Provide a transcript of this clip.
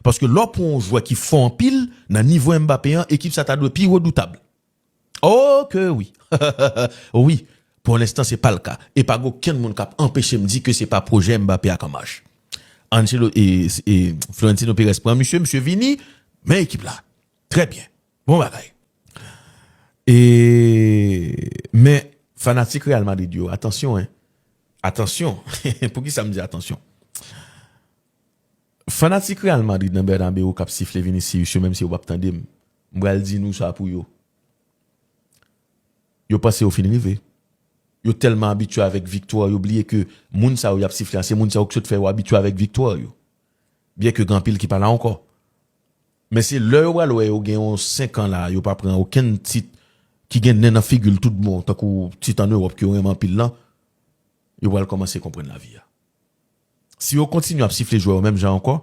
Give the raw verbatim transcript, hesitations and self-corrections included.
Paske lè w pran yon jwè ki fò anpil, nan nivo Mbappé an, ekip sa ta dwe pi redoutab. Oh ke wi. Wi, pour l'instant se pa le cas. E pa gen okenn moun k ap anpeche m di ke se pa pwojè Mbappé ak An Mach. Ancelo e, e Florentino Perez pran misye, misye vini, men ekip la. Trè byen. Bon bagay. E men fanatik Real Madrid yo, atansyon, hein. Atansyon. Poukisa m di atansyon? Fanatik Real Madrid nan Bernabeu k ap sifle Vinicius yo, menm si yo p ap tande m, m pral di nou sa pou yo. Yo panse yo fin rive. Yo tèlman abitye avèk viktwa, yo bliye ke moun sa yo y ap sifle a, se moun sa yo k sot fè yo abitye avèk viktwa yo. Byen ke gen anpil ki pa la ankò. Men se lè yo pral wè yo gen yon senk an la, yo pa pran okenn tit ki gen nen nan figi l tout bon, tankou tit ann Ewòp ke yo renmen anpil lan, yo pral kòmanse konprann lavi a. Si yo kontinye ap sifle jwè yo menm jan ankò,